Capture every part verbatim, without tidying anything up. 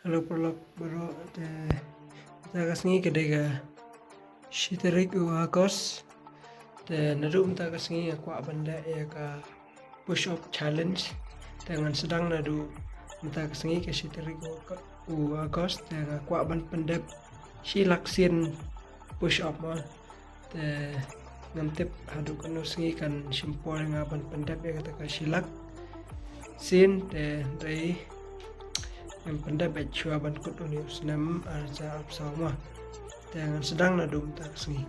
Hello paralok baroh, te mynta ka sngi ka dei ka shi tarik u August. Te naduh mynta ka sngi nga kwah ban leh ïa ka push up challenge. Te ngan sdang naduh mynta ka sngi ka shi tarik u, u August, te nga kwah ban pyndep shi lak sien push up mo. Te ngam tip haduh katno sngi kan shim por ïa nga ban pyndep ïa kata ka shi lak sien, te dei ngam pyndep bad shuwa ban kut une u snem ar hajar arphew saw mo. Te ngan sdang naduh mynta ka sngi.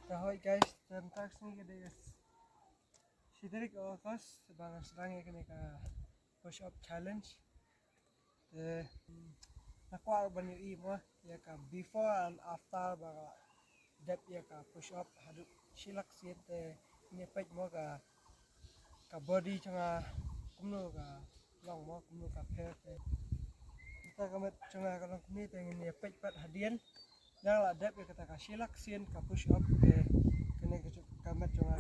Te hoi guys, te mynta ka sngi ka dei shi tarik u August, ba ngan sdang ïa kane ka push up challenge. Te, mm, nga kwah ban ïohi mo ïa ka before and after ba nga dep ïa ka push up haduh shi lak sien, te ngin ïa peit mo ka, ka body jong nga kumno ka long mo, kumno ka pher. Te mynta ka met jong nga ka long kumne, te ngin ïa peit pat hadien. Nga la dep ïa kata ka shi lak sien ka push up, te kane ka juk ka met jong nga.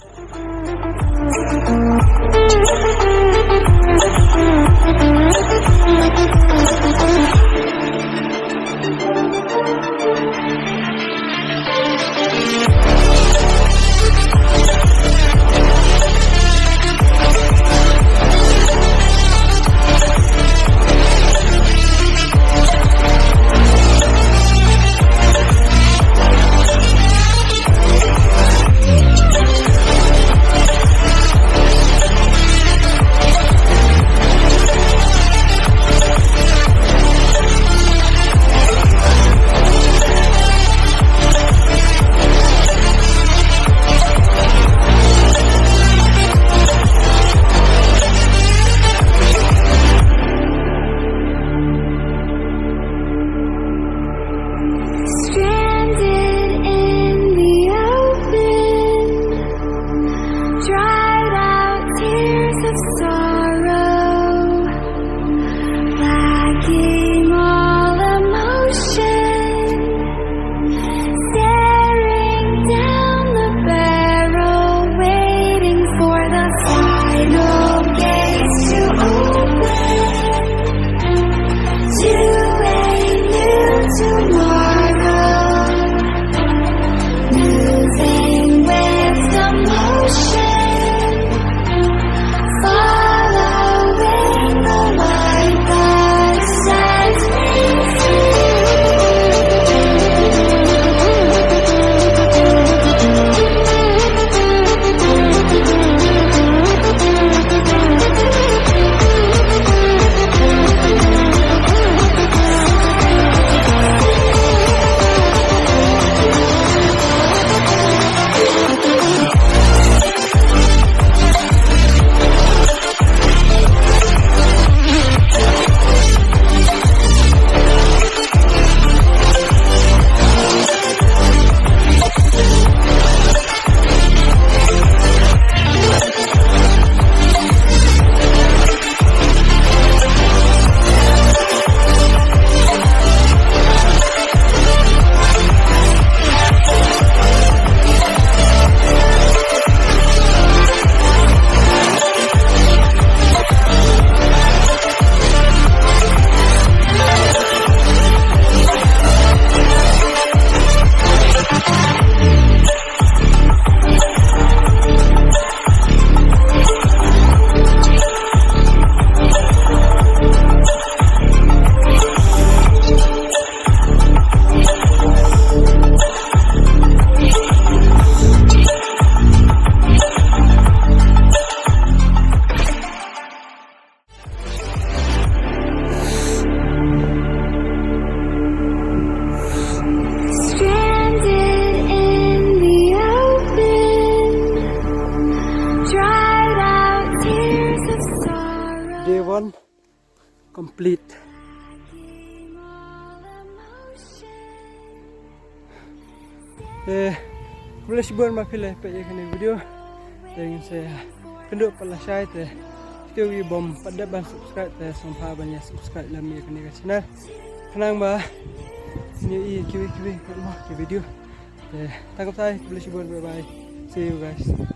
Stranded in the open, dried out tears of sorrow, lacking all emotion, staring down the barrel, waiting for the final gates to open to a new tomorrow, moving with the motion, following the light that sets me free. Stranded in the open, dried out tears of sorrow. Day one complete. Eh, khublei shibun ba phi la peit ïa kane ka video. Te ngin sa ïakynduh pat lashai te. Kito ki bym pat dep ban subscribe te sngewbha ban ïa subscribe lem ïa kane ka channel. Khnang ba ngin ïohi kiwei kiwei pat mo ki video. Te tang katei, khublei shibun, bye bye. See you guys.